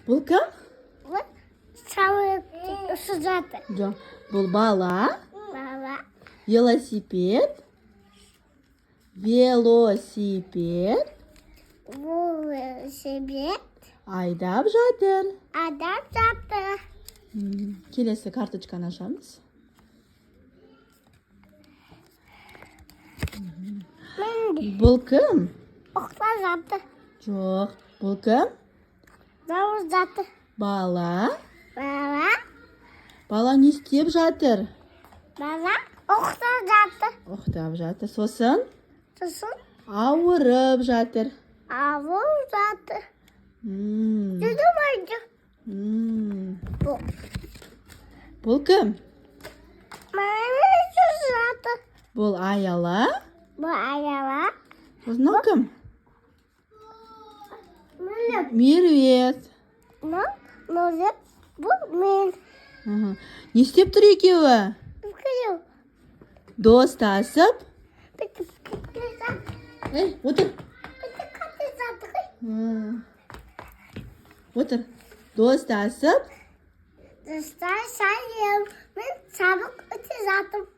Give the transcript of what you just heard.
Бұл кім? Бұл сауық ұшып жатыр. Жоқ. Бұл бала. Бала. Велосипед. Велосипед. Велосипед. Айдап жатыр. Адам жатыр. Келесі карточканы ашамыз. Мен Бұл кім? ұйықтап жатыр. Жоқ. Бұл кім? Дауыс жатыр. Бала. Бала. Бала не істеп жатыр? Бала ұйықтап жатыр. Ұйықтап жатыр. Сосын Сосын ауырып жатыр. ауырып жатыр. Жүзіп. Бұл. Бұл кім? Мама жүзіп жатыр. Бұл Аяла. Бұл Аяла. Сосын мынау кім? Мүлік. Меруерт. Бұл Мүлік. Бұл мен. Аха. Не істеп тұр екеуі? Күлу. Достасып. Бітіп кетті жатыр. Ей, отыр. Бітіп кетті жатыр. Отыр. Достасып. Достар, сәлем. Мен сабақ өте жатырмын.